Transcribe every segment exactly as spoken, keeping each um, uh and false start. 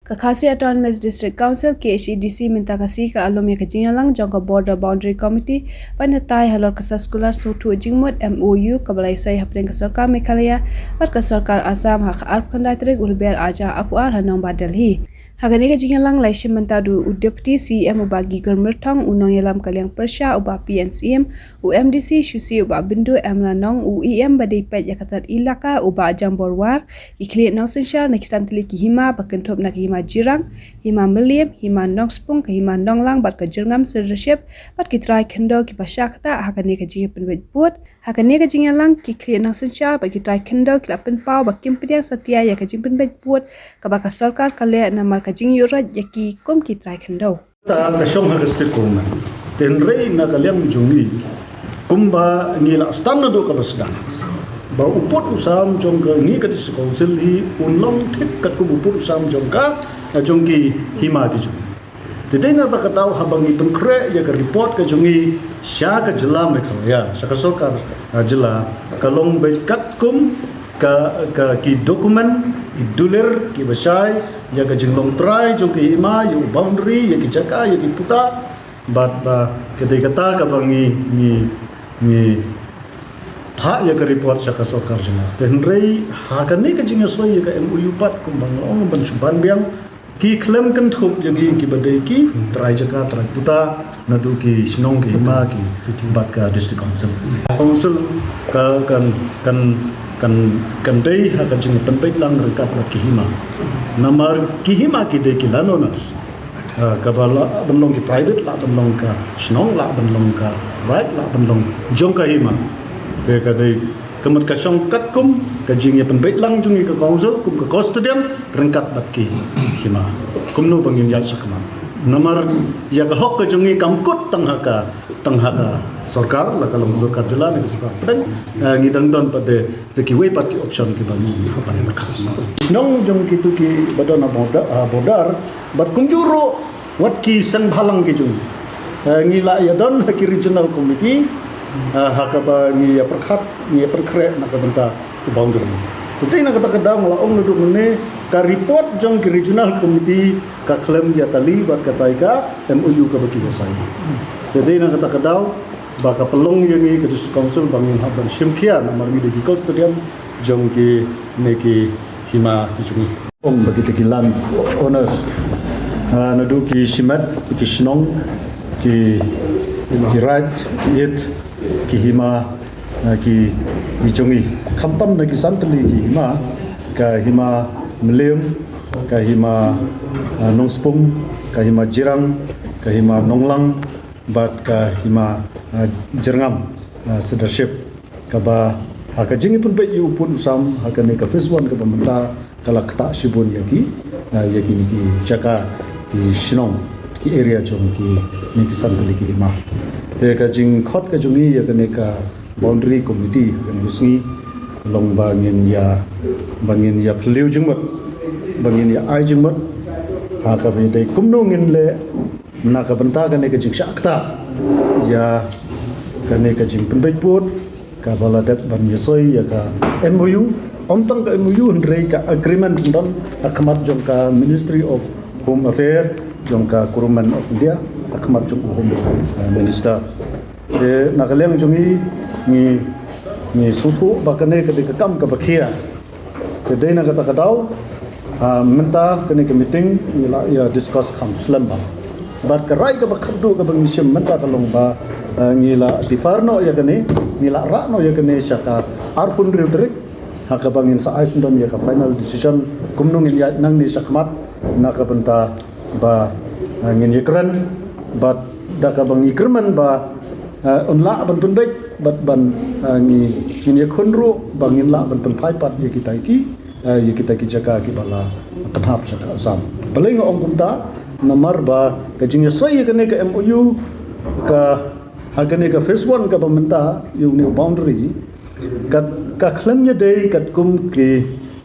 Ka Khasi Autonomous District Council, K H A D C, mynta ka sngi ka la lum ïa ka jingïalang jong ka Border Boundary Committee ban ïatai halor ka soskular sngewthuh jingmut, M O U, kaba la ïasoi hapdeng ka sorkar Meghalaya bad ka sorkar Assam ha ka arphew khyndai tarik u Lber arhajar arphew ar ha nongbah Delhi. Ha kane ka jingïalang la ïashim bynta da u Deputy C E M u Bah Gigor Myrthong, u nongïalam ka liang pyrshah u Bah P N Syiem, u M D C Shusi u Bah Bindu Emla Nong, u E M ba dei peit ïa ka tnat ilaka u Bah Jambor War, ki khlieh nongsynshar na ki san tylli ki hima ba kynthup na ka hima Jirang, hima Mylliem, hima Nongspung, ka hima Nonglang bad ka Jyrngam Sirdarship, bad ki trai khyndew kiba shah ktah ha kane ka jingïapynbeit vote. Ha kane ka jingïalang, ki khlieh nongsynshar bad ki trai khyndew ki la pynpaw ba kim pdiang satia ïa ka jingpynbeit vote kaba ka sorkar ka leh namar ka jingïuhroit ïa ki kum ki trai khyndew. Ta ka shong ha ka state government. Te hynrei na ka liang jong ngi, kumba ngi la sdang naduh kaba sdang, ba u pud u sam jong ka ngi ka district council hi un long thik katkum u pud u sam jong ka, jong ki hima ki jong ngi. Te dei na kata ka daw haba ngi pynkhreh ïa ka report ka jong ngi sha ka jylla Meghalaya, sha ka sorkar, ah, jylla, ka long beit katkum ka, ka ki document, ki dulir kiba shai ïa ka jinglong trai jong ki hima, ïa u boundary, ïa ki jaka, ïa ki puta, bad ba ka dei kata kaba ngi, ngi, ngi phah ïa ka report sha ka sorkar jylla. Te hynrei ha kane ka jingïasoi ïa ka M O U pat, kumba nga ong, ban shu ban biang, ki khlem kynthup ïa ngi kiba dei ki trai jaka, trai puta, naduh ki shnong, ki hima, ki bad ka district council. Council ka kan, kan, kan, kan dei ha ka jingpynbeit lang ryngkat bad ki hima. Namar ki hima ki dei ki landowners. Ah, kaba lah ban long ki private, lah ban long ka shnong, lah ban long ka raid, lah ban long jong ka hima. Te ka dei ka mut ka shong katkum ka jingïapynbeit lang jong ngi ka council kum ka custodian ryngkat bad ki hima. Kumno ba ngin ïaid shakhmat. Namar ïa ka hok ka jong ngi kam kut tang ha ka, tang ha ka sorkar, la ka long sorkar jylla ne ka sorkar pdeng, eh, ngi dang don pat de, de kiwei pat ki option kiba ngi hap ban ïa ka. Shnong jong kitu kiba don ha border, ha border, bad kumjuh ruh wat ki seng bhalang ki jong ngi. Eh, ngi la ïadon ha ki regional committee, eh, ha kaba ngi ïa pyrkhat, ngi ïa pynkhreh na ka bynta u boundary. Te na kata ka daw nga la ong naduh mynne, ka report jong ki regional committee ka khlem ïa tali bad katai ka M O U kaba ki ïa sign. Te na kata ka daw ba ka pynlong ïa ngi ka district council ba ngin hap ban shim khia namar ngi dei ki custodian jong kine ki hima ki jong ngi. Ong ba kita ki land owners, ah, naduh ki shimet, ki shnong, ki, ki raid, ki it, ki hima, ah, ki, ki jong ngi. Khamtam na ki san tylli ki hima, ka hima Mylliem, ka hima, ah, Nongspung, ka hima Jirang, ka hima Nonglang, bad ka hima, ah, Jyrngam, ah, Sirdarship. Kaba ha ka jingïapynbeit ïa u pud u sam ha kane ka phase one kaba mynta ka la ktah shibun ïa ki, ah, ïa kine ki jaka, ki shnong, ki area jong kine ki san tylli ki hima. Te ka jingkhot ka jong ngi ïa kane ka boundary committee ha kane ka sngi ka long ba ngin ïa, ba ngin ïa phylliew jingmut, ba ngin ïa ai jingmut ha kaba dei kumno ngin leh na ka bynta kane ka jingshah ktah ïa kane ka jingpynbeit pud kaba la dep ban ïasoi ïa ka M O U, ym tang ka M O U hynrei ka agreement don ha khmat jong ka Ministry of Home Affairs jong ka Government of India, ha khmat jong u Home, eh, Minister. Te na ka liang jong ngi, ngi, ngi sngewthuh ba kane ka dei ka kam kaba khia. Te dei na kata ka daw, ah, mynta kane ka meeting ngi la ïa discuss kham slem bha. Bad ka rai kaba khatduh kaba ngi shim mynta ka long ba, ah, ngi la defer noh ïa kane, ngi la rah noh ïa kane sha ka arphew hynriew tarik, ha kaba ngin sa ai sngewdon ïa ka final decision kumno ngin ïaid nangne shakhmat na ka bynta ba, ah, ngin ïakren bad da kaba ngi kyrmen ba, ah, un lah ban pynbeit bad ban, ah, ngi, ngin ïakhun ruh ba ngin lah ban pynphai pat ïa kita ki, ah, ïa kita ki jaka kiba la pynhap sha ka Assam. Balei nga ong kumta? Namar ba ka jingïasoi ïa kane ka M O U ka, ha kane ka phase one kaba mynta ïa une u boundary ka, ka khlem ïadei katkum ki,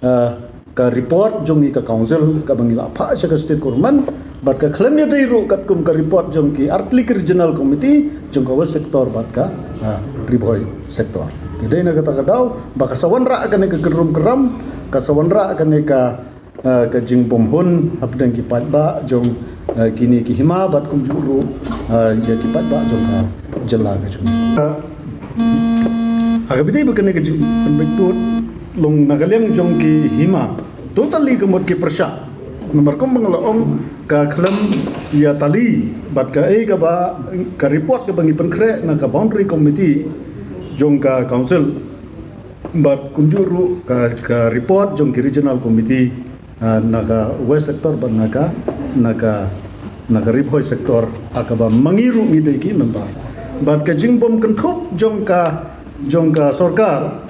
ah, ka report jong ngi ka council kaba ngi la phah sha ka state government, bad ka khlem ïadei ruh katkum ka report jong ki artylli ki regional committee jong ka West Sector bad ka, ah, Ri Bhoi Sector. Te dei na kata ka daw ba ka sa wanrah kane ka kynrum kynram, ka sa wanrah kane ka, ah, ka jingbymhun hapdeng ki paidbah jong, ah, kine ki hima bad kumjuh ruh, ah, ïa ki paidbah jong ka jylla ka jong. Ah, ha kaba ïadei bad kane ka jingpynbeit pud long na ka liang jong ki hima, totally ka mut ki pyrshah. Namar kum ba nga la ong, ka khlem ïatylli bad kaei kaba, ka report kaba ngi pynkhreh na ka boundary committee jong ka council bad kumjuh ruh ka, ka report jong ki regional committee, ah, na ka west sector bad na ka, na ka, na ka Ri Bhoi sector, ha kaba ma ngi ruh ngi dei ki member. Bad ka jingbymkynthup jong ka, jong ka sorkar,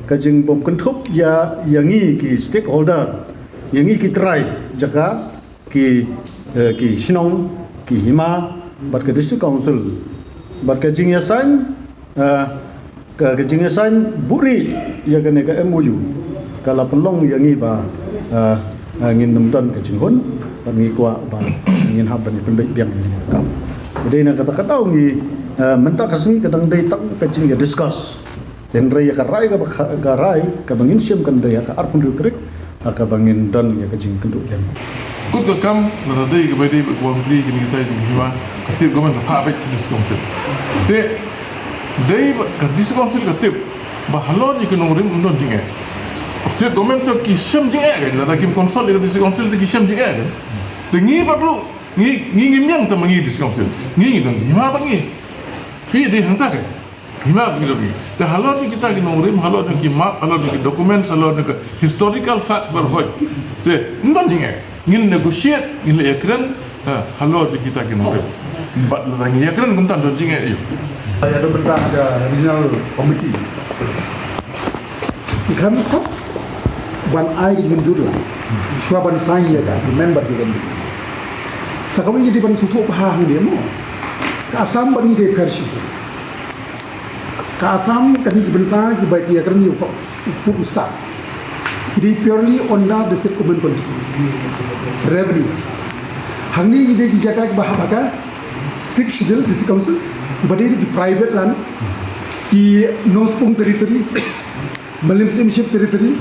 ka jingbymkynthup ïa, ïa ngi ki stakeholder, ïa ngi ki trai jaka, ki, eh, ki shnong, ki hima bad ka district council. Bad ka jingïasain, eh, ka, ka jingïasain buhrieh ïa kane ka M O U ka la pynlong ïa ngi ba, eh, eh, ngin nym don ka jinghun bad ngi kwah ba ngin hap ban pynbeit biang ïa ka. Dei na kata ka daw ngi, eh, mynta ka sngi ka dang dei tang ka jingïa discuss. Hynrei ïa ka rai kaba kha-, ka rai kaba ngin shim kan dei ha ka arphew hynriew tarik, ha kaba ngin don ïa ka jingkynduh biang. Kut ka kam, lada dei kaba dei bad ka boundary kine kita jong ki hima, ka state government ka phah beit sha district council. Te dei ba ka district council ka tip ba halor ïa ki nongrim ym don jingeh. State government te ki shem jingeh kein, lada kim consult ïa ka district council te ki shem jingeh kein. Te ngi pat ruh, ngi, ngi ngim ïeng tang ma ngi district council. Ngi ngi don hima bad ngi. Phi dei hangta kein. Hima bad ngi don ngi. Te halor jong kita ki nongrim, halor jong ki map, halor jong ki documents, halor jong ki historical facts baroh. Te ym don jingeh. Ngin negotiate, ngin leh ïakren, ha, halor jong kita ki nongrim. Bad lada ngi ïakren kumta ym don jingeh ïa u. Ïa, don bynta ka regional committee. Ngi khlem khot ban ai ka jingmynjur la. Shuwa ban sign ïa ka agreement bad ka M O U. Sa kawei ngi dei ban sngewthuh bha hangne mo. Ka Assam bad ngi dei pher shibun. Ka Assam ka dei ki bynta kiba ki ïakren ïa u pud u sah. Ki dei purely under the state government control. Revenue. Hangne ngi dei ki jaka kiba hap ha ka Sixth Schedule District Council. Kiba dei ki private land. Ki Nongspung Territory. Malim Steamship Territory,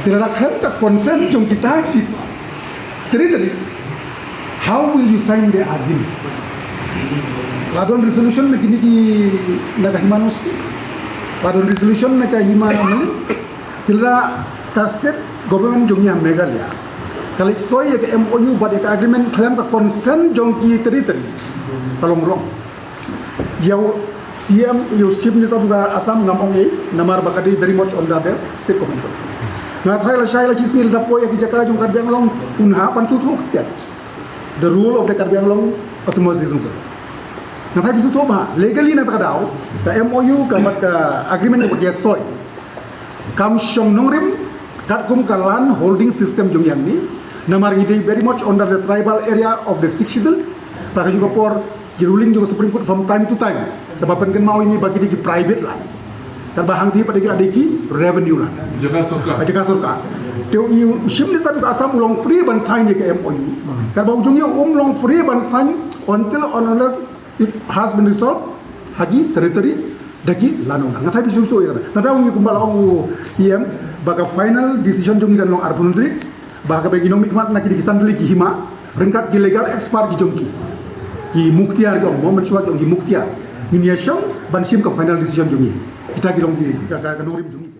te lada khlem ka consent jong kita ki territory, how will you sign the agreement? La don resolution na kine ki, na ka Hima Nongspung? La don resolution na ka Hima Malim? Te lada ka state government jong ngi ha Meghalaya ka leit soi ïa ka M O U bad ïa ka agreement khlem ka consent jong ki territory, ka long wrong. Ïa u C M, ïa u Chief Minister jong ka Assam ngam ong ei, namar ba ka dei very much under the state government. Nga tharai lashai la shi sngi lada poi ïa ki jaka jong Karbi Anglong, un hap ban sngewthuh khyndiat. The role of the Karbi Anglong Autonomous District Council. Nga tharai phi sngewthuh bha, legally na kata ka daw, ka M O U, ka bad ka agreement kaba ki ïa soi. Kam shong nongrim katkum ka land holding system jong ngi hangne. Namar ngi dei very much under the tribal area of the Sixth Schedule. Bad kajuh ka por ki ruling jong ka Supreme Court from time to time, te ba pynkynmaw ïa ngi ba ki dei ki private land. Katba hangtei pat ki la dei ki revenue land. Jaka sorkar. Jaka sorkar. Te u Chief Minister jong ka Assam u long free ban sign ïa ka M O U. Katba u jong ngi um long free ban sign until and unless it has been resolved ha ki territory da ki landowner. Nga tharai phi sngewthuh ïa kata. Nga tharai kumba la ong u E M ba ka final decision jong ngi kan long arphew hynriew tarik. Ba kaba ngi nongmihkhmat na ki dei ki san tylli ki hima ryngkat ki legal expert ki jong ki, ki mukhtiar ki ong mo, mynshuwa ki ong ki mukhtiar. Ngin ïa shong ban shim ka final decision jong ngi. Kita ki long ki ka, ka, ka nongrim jong ngi.